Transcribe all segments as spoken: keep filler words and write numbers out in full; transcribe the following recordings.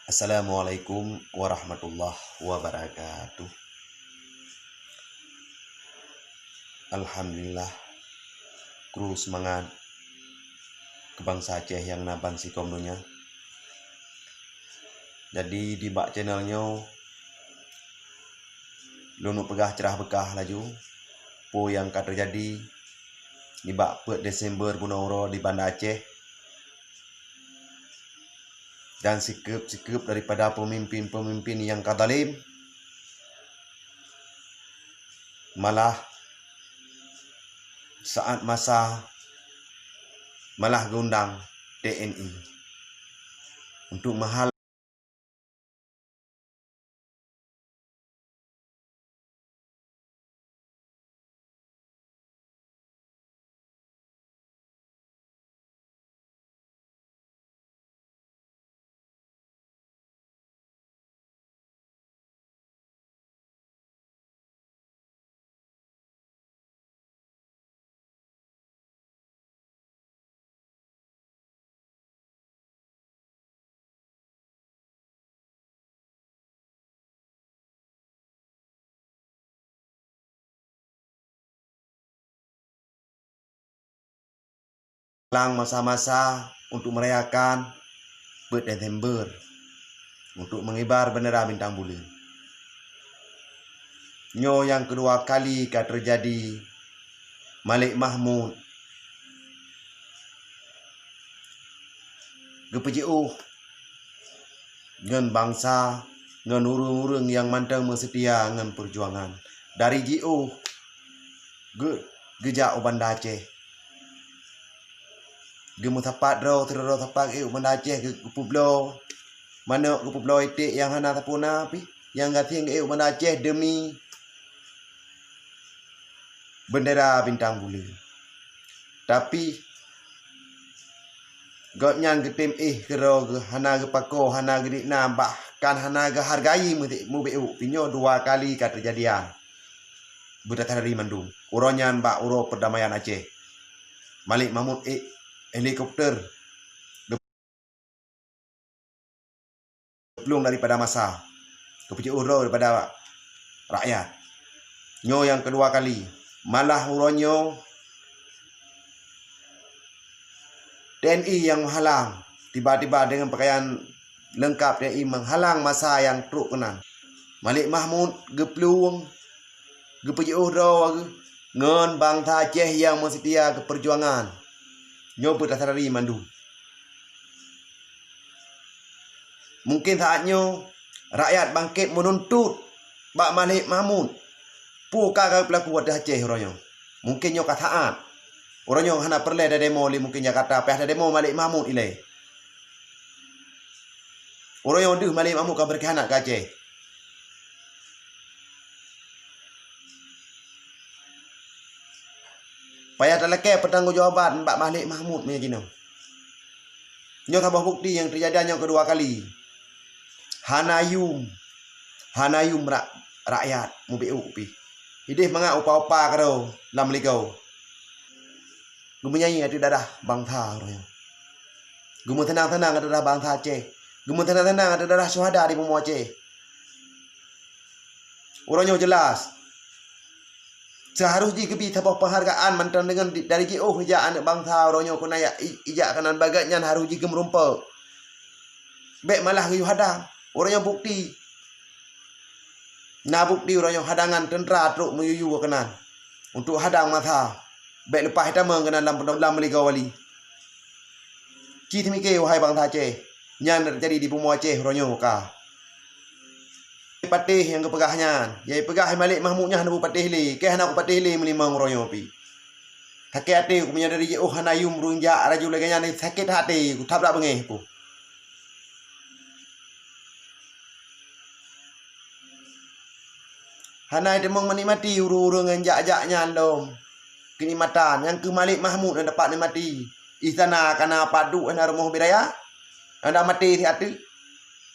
Assalamualaikum warahmatullahi wabarakatuh. Alhamdulillah, kru seumangat keu bansa Aceh nyang na ban sikom donya. Jadi, di bak channel nyoe, lôn peugah ceurah beukah laju peue nyang ka teujadi nibak peuet Desember bunoe uroe di Banda Aceh, dan sikeup-sikeup daripada peumimpén-peumimpén nyang ka zalim, malah saat masa malah geuundang T N I untuk meuhal lang masa-masa untuk merayakan peuet Desember untuk mengibar bendera bintang buleuen. Nyoe nyang keudua kali ka teujadi Malik Mahmud geupeujiôh ngon bansa, ngon ureuëng-ureuëng nyang mantong meuseutia ngon peujuangan. Dari jiôh geu-, geujak u Banda Aceh. Geumeusapat droe, sidroe sapat ék u Banda Aceh geu-, geupeubloe. Manök geupeubloe iték nyang hana sapeue na pih, nyang gasien geuék u Banda Aceh deumi beundera bintang buleuen. Tapi, gobnyan geutem éh keudroe geuh hana geupako, hana geudiek na, bahkan hana geuhargai meuti-, mubiôh. Nyoe dua kali ka teujadian. Beutasadari mandum. Uroe nyan bak uroe peurdamaian Aceh. Malik Mahmud ék helikopter geuplueng daripada masa, geupeujiôh droe daripada rakyat. Nyoe nyang keudua kali. Malah uroe nyoe T N I nyang meuhalang, tiba-tiba deungon peukayan leungkap T N I meuhalang masa nyang trok keunan. Malik Mahmud geuplueng, geupeujiôh droe geuh ngon bansa Aceh nyang meuseutia keu peujuangan. Nyoe beutasadari mandum. Mungken saat nyoe rakyat bangket meununtut bak Malik Mahmud peue ka geupeulaku ateueh Aceh uroe nyoe. Mungken nyoe ka saat. Uroe nyoe hana peureulée tademo lé mungken Jakarta, payah tademo Malik Mahmud ilée. Uroe nyoe deuh Malik Mahmud ka beureukihanat keu Aceh. Payah talakée peutanggong jawaban bak Malik Mahmud meunyoe jinoe. Nyoe saboh bukti nyang teujadi nyoe keudua kali. Hana yum, hana yum ra-, rakyat mubiôh pih. Ideh mangat upa-upa keudroe lam ligou. Geumeunyanyi ateueh darah bansa uroe nyoe. Geumeuteunang-teunang ateueh darah bansa Aceh. Geumeuteunang-teunang ateueh darah syuhada di bumoe Aceh. Uroe nyoe jeulaih, seuharôh jih geubi saboh peunghargaan mantong deungon di-, dari jiôh ijak aneuëk bansa uroe nyoe keunan ijak, i-, ijak keunan bagat nyan harôh jih geumeurumpok. Bék malah geuyue hadang. Uroe nyoe bukti. Na bukti uroe nyoe hadangan teuntra trok meuyue-yue keunan untuk hadang masa. Bék leupah itamong keunan lam, lam meuligau wali. Ci teumike, wahai bansa Aceh, nyang teujadi di bumoe Aceh uroe nyoe ka. Patéh nyang geupeugah nyan, nyang peugah Malik Mahmud nyan hana beupatéh lé, keu hana kupatéh lé meulimong uroe nyoe pih. Sakét até ku meunyoe dari jiôh hana yum rhung jak laju lagée nyan, sakét até ku that brat beungéh ku. Hana itamong meunikmati ureuëng-ureuëng nyang jak-jak nyan lom. Keunikmatan nyang keu Malik Mahmud nyang dapat nikmati. Istana kana padub hana rumoh biraya. Nyang dah maté siat teuk.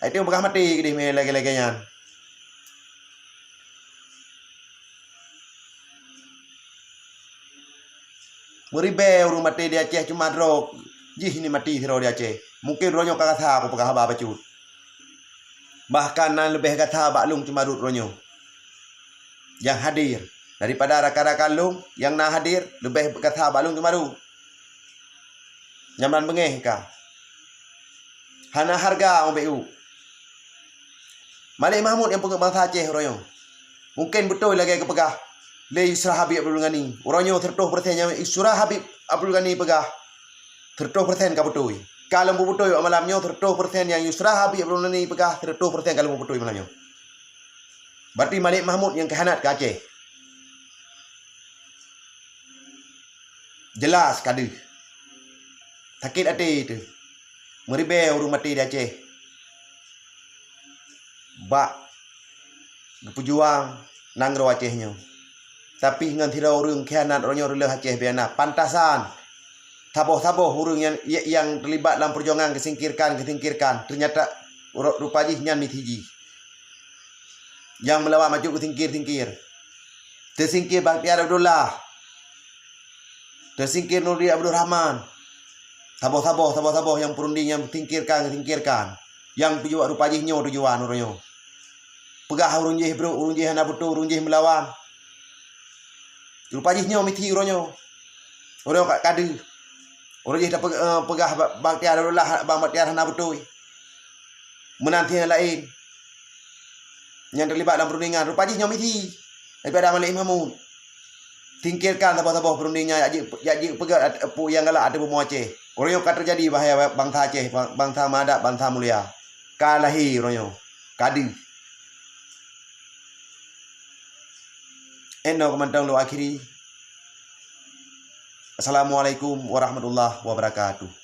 Hai teuh beukah maté keudeh mé lagée-lagée nyan. Meuribée ureuëng maté di Aceh cuma droe jih ni maté sidroe di Aceh. Mungken droe nyoe ka rasa aku peugah haba bacut. Bahkan na leubeh gata bak lôn ceumarot uroe nyoe nyang hadir daripada rakan-rakan lôn nyang na hadir, leubeh gata bak lôn ceumarot. Nyaman beungéh ka. Hana hareuga ubé u. Malik Mahmud nyang peungeuet bansa Aceh uroe nyoe. Mungken beutôi lagée geupeugah lé Yusra Habib Abdul Ghani. Uroe nyoe seureutôh persen nyang Yusra Habib Abdul Ghani peugah, seureutôh persen ka beutôi. Ka lôn peubeutôi bak malam nyoe, seureutôh persen nyang Yusra Habib Abdul Ghani peugah, seureutôh persen ka lôn peubeutôi malam nyoe. Berarti Malik Mahmud nyang keuhanat keu Aceh. Jeulaih ka deuh. Sakét até teuh. Meuribée ureuëng maté di Aceh bak geupeujuang nanggroe Aceh nyoe. Tapi ngon sidroe ureuëng khianat uroe nyoe reuloh Aceh biana. Pantasan saboh-saboh ureuëng nyang, nyang teulibat lam peujuangan geusingkirkan, geusingkirkan. Teunyata ru-, rupa jih nyan miseue jih. Nyang meulawan bacut geusingkir-singkir. Teusingkir Bakhtiar Abdullah. Teusingkir Nurdin Abdul Rahman. Saboh-saboh, saboh-saboh nyang peurunding nyang singkirkan, singkirkan. Nyang tujuan rupa jih nyoe tujuan uroe nyoe. Peugah ureuëng jih brok, ureuëng jih hana beutôi, ureuëng jih meulawan. Rupa jih nyoe mithi uroe nyoe. Uroe nyoe ka, ka deuh. Uroe jih tape-, eh, peugah Ba-, Bakhtiar Abdullah, Bang Bakhtiar hana beutôi. Meunan thie laén nyang teulibat lam peurundingan, rupa jih nyoe mithi daripada Malik Mahmud. Singkirkan saboh-saboh peurunding nyan, jak jeuet, jak jeuet peugét at-, peue nyang galak ateueh bumoe Aceh. Uroe nyoe ka teujadi bahya bansa Aceh, ban-, bansa meuadab, bansa mulia. Ka lahé uroe nyoe, ka deuh. Inoe keumantong lôn akhiri. Assalamualaikum warahmatullahi wabarakatuh.